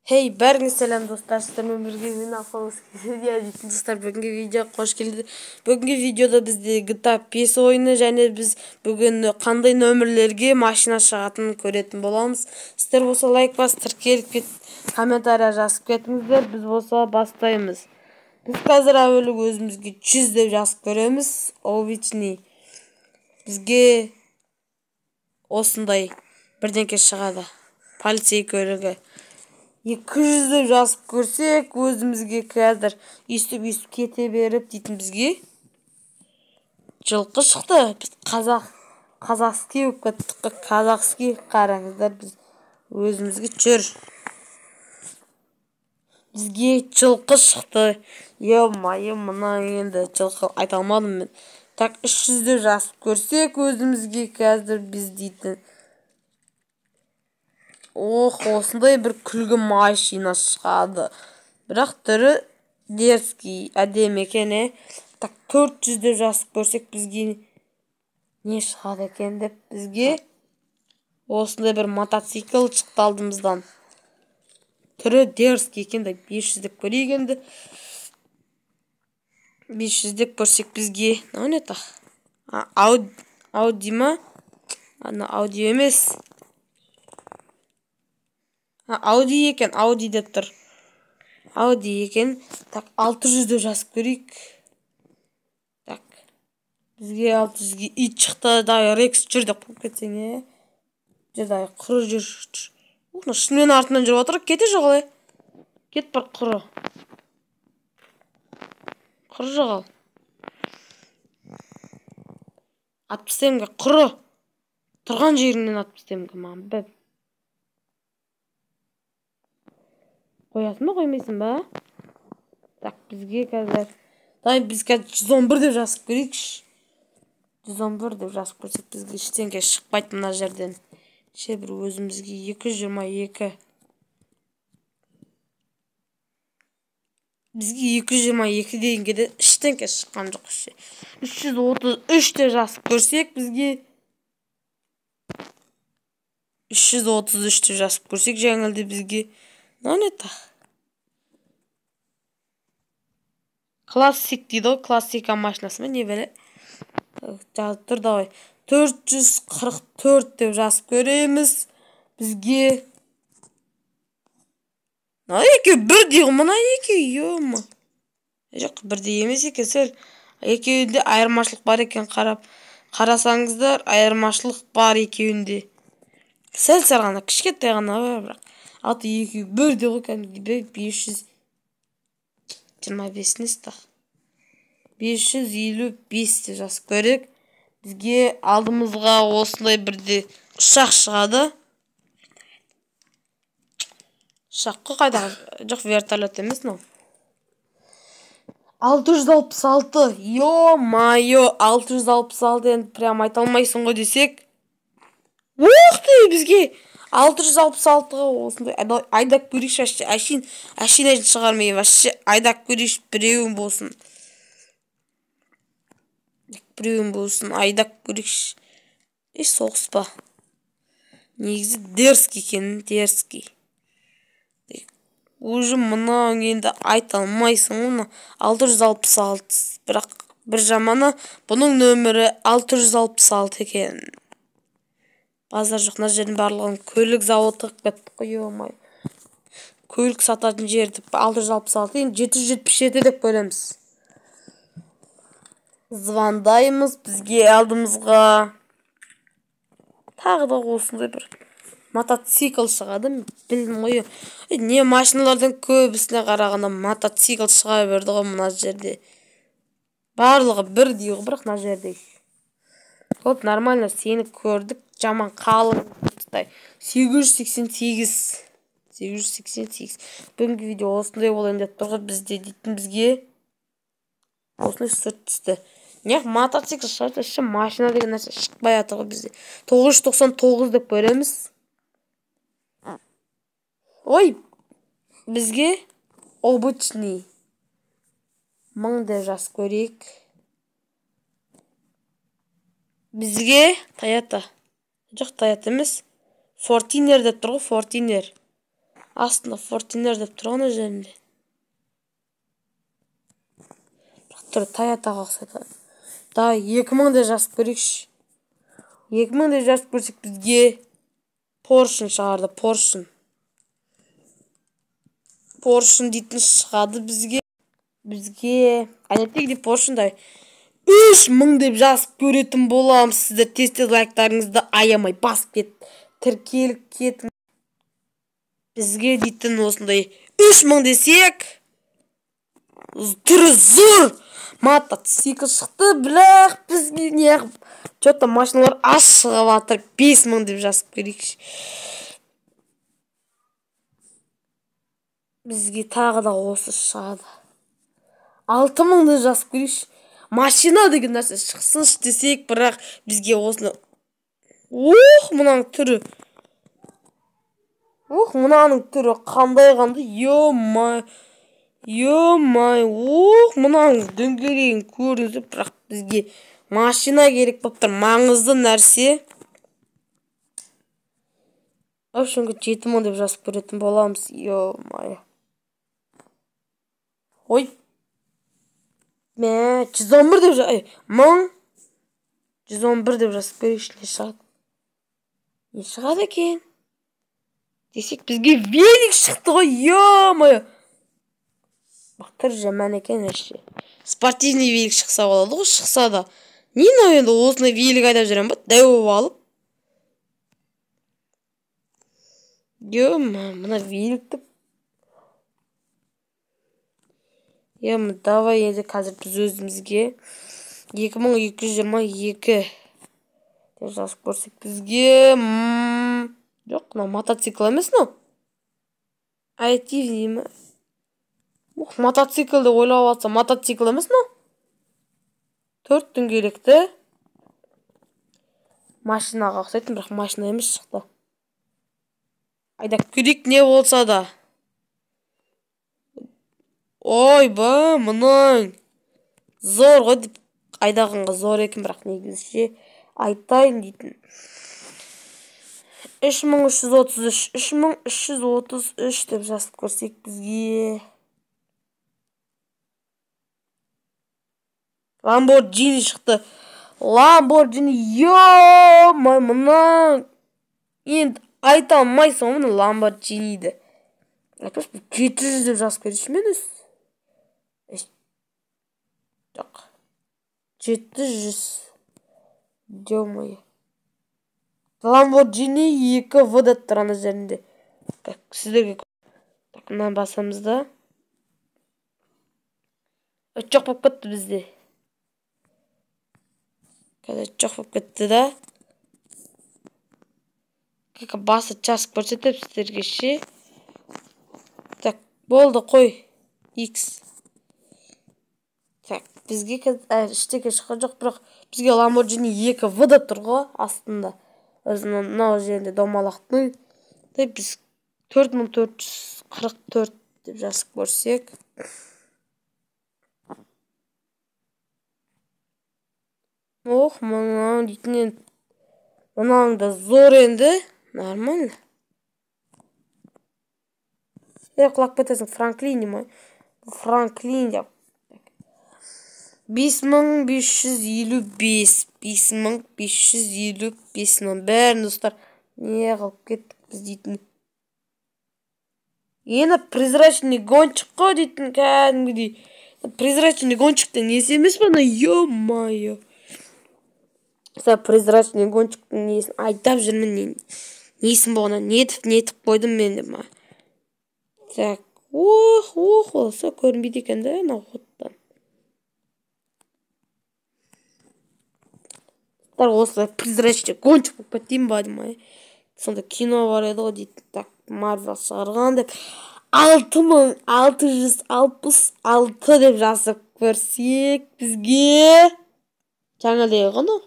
Hey, бәріңе сәлем достар, сіздермен бірге мен Алфавит дейтін достар. Бүгінгі видео қош келді. Бүгінгі видеода бізде GTA 5 ойыны және біз бүгін қандай нөмірлерге машина шығатынын көретін боламыз. Сіздер болса лайк басып, тіркеліп кет, комментария жазып кетіңіздер. Біз болса бастаймыз. Біз қазір әуелі өзімізге 100 деп жазып көреміз. Обычный. Бізге осындай бірдеңке шығады. Полицей көлігі. 200 деп жазып көрсек, өзімізге қазір өйстіп кете беріп дейтін бізге жылқы шықты. Біз қазақский болып кеттік қой, қазақский. Қараңыздар, біз өзімізге жүр. Бізге жылқы шықты. Е-мое, мына енді жылқы айта алмадым мен. Так, 300 деп жазып көрсек, өзімізге қазір біз дейтін ох, осындай бір күлгі машина шығады. Бірақ түрі дерзкий, әдемі екен, е. Так, 400 деп жазып көрсек, бізге не шығады екен деп, бізге осындай бір мотоцикл шықты алдымыздан. Түрі дерзкий екен, да 500 деп көрейік енді. 500 деп көрсек бізге, мынау не тақ? Ауди ма? Ана Ауди емес. Ауди екен, Ауди деп тұр. Ауди екен. Так, 600 деп жазып көрейік. Так, бізге 600-ге ит шықты. Давай, Рекс жүр деп қойып кетсең, е. Жүр, давай, құры жүр. Ух, шынымен артынан жүріп отыр. Кете жоғал, е. Кет бір құры. Құры жоғал. Атып тастаймын, құры. Тұрған жеріңнен атып тастаймын, маған бәп. Қоясың ба, қоймайсың ба? Так, бізге қазір. Давай, біз қазір 111 деп жазып көрейікші. 111 деп жазып көрсек, бізге ештеңе шықпайды мына жерден. Ше бір өзімізге 222. Бізге 222 дегенге де ештеңе шыққан жоқ ше. 333 деп жазып көрсек, бізге 333 деп жазып көрсек, жеңілді бізге. Мынау не тақ? Классик дейді ғой, классика машинасы ма, не бәле? Жазып тұр, давай. 444 деп жазып көреміз. Бізге мына екеуі бірдей ғой, мына екеуі, ё-ма. Жоқ, бірдей емес екен, сәл. Екеуінде айырмашылық бар екен, қарап. Қарасаңыздар, айырмашылық бар екеуінде. Сәл-сәл ғана, кішкентай ғана бар, бірақ. Аты екеуі бірдей ғой, кәдімгідей 525 несі тақ. 555 деп жазып көрейік. Бізге алдымызға осындай бірде ұшақ шығады. Ұшақ қой қайда? Жоқ, вертолет емес мынау. 666. Ё-моё, 666 енді прям айта алмайсың ғой десек. Ух ты, бізге 666-ға осындай айдап көрейікші, әшейін әшейін шығармай, вообще айдап көрейікші, біреуін болсын. Біреуін болсын, айдап көрейікші. Еш соғыспа. Негізі дерзкий екен, дерзкий. Уже мынау енді айта алмайсың оны. 666, бірақ бір жаманы бұның нөмірі 666 екен. Базар жоқ, мына жердің барлығын көлік зауыты қылып кеттік қой, ё-моё. Көлік сататын жерді 666, енді 777 деп көреміз. Звондаймыз, бізге алдымызға тағы да осындай бір мотоцикл шығады, білдім ғой. Не машиналардың көбісіне қарағанда мотоцикл шыға берді ғой мына жерде. Барлығы бірдей ғой, бірақ мына жерде. Хоп, нормально, сені көрдік. Жаман қалың 888. 888. Бүгінгі видео осындай болайын деп тұр ғой, бізде дейтін бізге осындай сырт түсті. Неғып мотоцикл шығарды, ше машина деген нәрсе шықпай жатыр ғой бізде. 999 деп көреміз. Ой, бізге обычный 1000 деп жазып көрейік. Бізге Toyota. Жоқ, Toyota емес. Фортинер деп тұр ғой, Фортинер. Астында Fortuner деп тұр ғой жерінде. Бірақ түрі Тойотаға ұқсайды. Давай 2000 деп жазып көрейікші. 2000 деп жазып көрсек бізге Porsche шығарды, Porsche. Porsche дейтін шығады бізге. Бізге әдеттегідей Porsche-дай 3000 деп жазып көретін боламыз. Сіздер тез-тез лайктарыңызды аямай басып кет, тіркеліп кетіңіз. Бізге дейтін осындай 3000 десек, түрі зор мотоцикл шықты, бірақ бізге неғып чё-то машиналар аз шығып жатыр. 5000 деп жазып көрейікші. Бізге тағы да осы шығады. 6000 деп жазып көрейікші. Машина деген нәрсе шықсыншы десек, бірақ бізге осыны. Ох, мынаның түрі. Ох, мынаның түрі қандай қандай. Ё-май. Ё-май. Ох, мынаның дөңгелегін көрдіңіздер, бірақ бізге машина керек болып тұр. Маңызды нәрсе. В общем, 7000 деп жазып көретін боламыз. Ё-май. Ой. Мә, 111 деп, 1111 деп жазып көрейікші, не шығады? Не шығады екен? Десек бізге велик шықты ғой, ё-моё. Бақ, түрі жаман екен вообще. Спортивный велик шықса болады ғой, шықса да. Не мынау енді осындай велик айдап жүремін ба? Дәу алып. Ё-моё, мына великті. Ё-моё, давай енді қазір біз өзімізге 2222 деп жазып көрсек бізге. Жоқ, мынау мотоцикл емес мынау. ATV ме? Ух, мотоцикл деп ойлап жатсам, мотоцикл емес мынау. 4 дөңгелекті машинаға ұқсайтын, бірақ машина емес шықты. Айдап көрейік не болса да. Ой, ба, мынаң зор ғой деп айдағанға зор екен, бірақ негізі ше айтайын дейтін. 3333, 3333 деп жазып көрсек бізге Lamborghini шықты. Lamborghini, ё-май, мынаң енді айта алмайсың ғой мына Lamborghini'ді. Айтпашы, 700 деп жазып көрейінші мен өз. Жоқ. 700. Ё-моё. Lamborghini 2 В деп тұр ана жерінде. Так, сіздерге так, мынаны басамыз да. Жоқ болып кетті бізде. Қазір жоқ болып кетті да. Как басып жазып көрсетіп сіздерге ше. Так, болды қой. X. Так, бізге қазір ештеңе шыққан жоқ, бірақ бізге Lamborghini 2 В деп тұр ғой астында. Өзінің мынау жерінде домалақтың. Біз 4444 деп жазып көрсек. Ох, мынау дейтін енді. Мынауың да зор енді. Нормально. Құлап кетесің, Франклин ма? Франклин деп. 5555, 5555, мынаның бәрін достар не қылып кеттік біз дейтін. Енді призрачный гонщик қой дейтін кәдімгідей. Призрачный гонщиктің несі емес па мына, ё-моё. Призрачный гонщиктің несін айдап жүрмін, несін болғанда нетіп қойдым мен деп. Так, ох, ох, болса көрінбейді екен да мынау оттан. Осылай призрачный гонщик болып кетейін ба деймін. Сонда кино бар еді ғой дейтін. Так, Марвел шығарған деп. 6666 деп жазып көрсек бізге жаңағыдегі ғой мынау.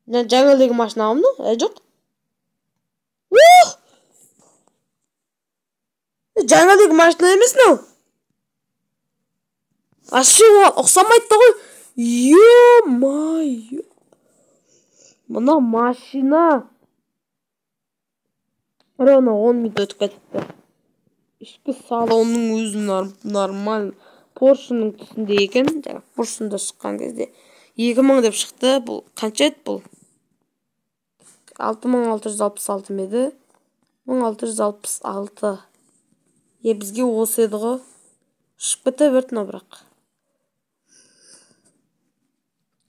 Жаңағыдегі машина ғой мынау? Жоқ. Ух! Жаңағыдегі машина емес мынау. Вообще оған ұқсамайды да ғой. Ё-моё. Мына машина. Ровно 10 минут өтіп кетіпті. Ішкі салонның өзі нормально. Поршенің түсінде екен. Жаңа Поршенда шыққан кезде 2000 деп шықты. Бұл қанша еді бұл? 6666 ма еді? 1666. Бізге осы еді ғой. Ұшып кете берді мынау бірақ.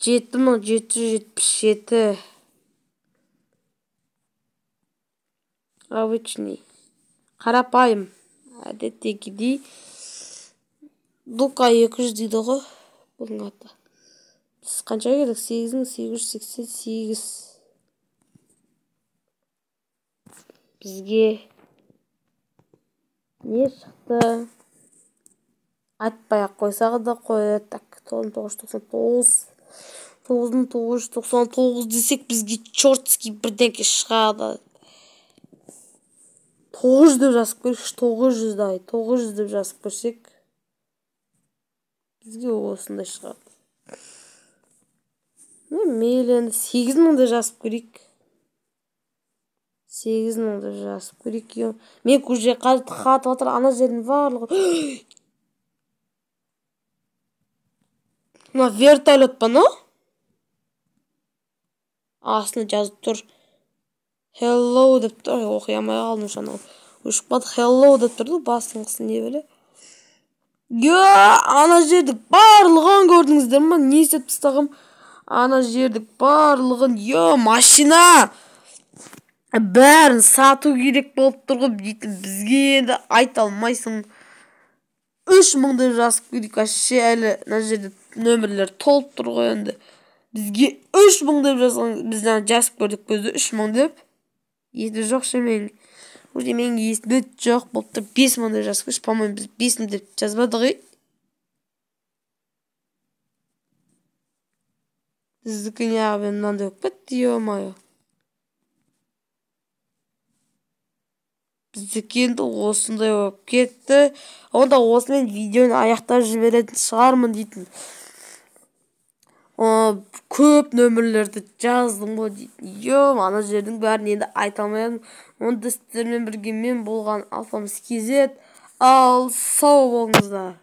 7777. Обычный. Қарапайым. Әдеттегідей. Дука 200 дейді ғой бұның аты. Біз қанша келдік? 8888. Бізге не шықты? Айтпай ақ қойсақ да қояды. Так, 9999. 9999 десек бізге чертский бірдеңке шығады. 900 деп жазып көрейікші, 900 дай, 900 деп жазып көрсек бізге осындай шығады. Мейлі енді 8000 деп жазып көрейік. 8000 деп жазып көрейік. Мен уже қатып жатыр ана жердің барлығы. Мына вертолет па мынау? Астына жазып тұр. Hello деп тұр. Оқи алмай қалдым жаңа. Өшіп қалды. Hello деп тұрды. Басыңғысы не біле. Ана жердің барлығын көрдіңіздер ма? Не істеп тастағым? Ана жердің барлығын. Машина! Бәрін сату керек болып тұр ғой. Бізге енді айта алмайсың. 3000 деп жазып көрейік. Вообще әлі мына жерде нөмірлер толып тұр ғой енді. Бізге 3000 деп жазған, біз жазып көрдік көзді 3000 деп. Есімде жоқ ше мен. Уже менің есімде жоқ болып тұр. 5000 деп жазып көрші, по-моему, біз 5000 деп жазбадық ей. Біздікі неғып енді мынандай болып кетті, ё-моё. Біздікі енді осындай болып кетті. Онда осымен видеоны аяқтап жіберетін шығармын дейтін. Көп нөмірлерді жаздым ғой дейтін. Ана жердің бәрін енді айта алмаймын. Онда сіздермен бірге мен болған Алпамыс KZ. Ал сау болыңыздар.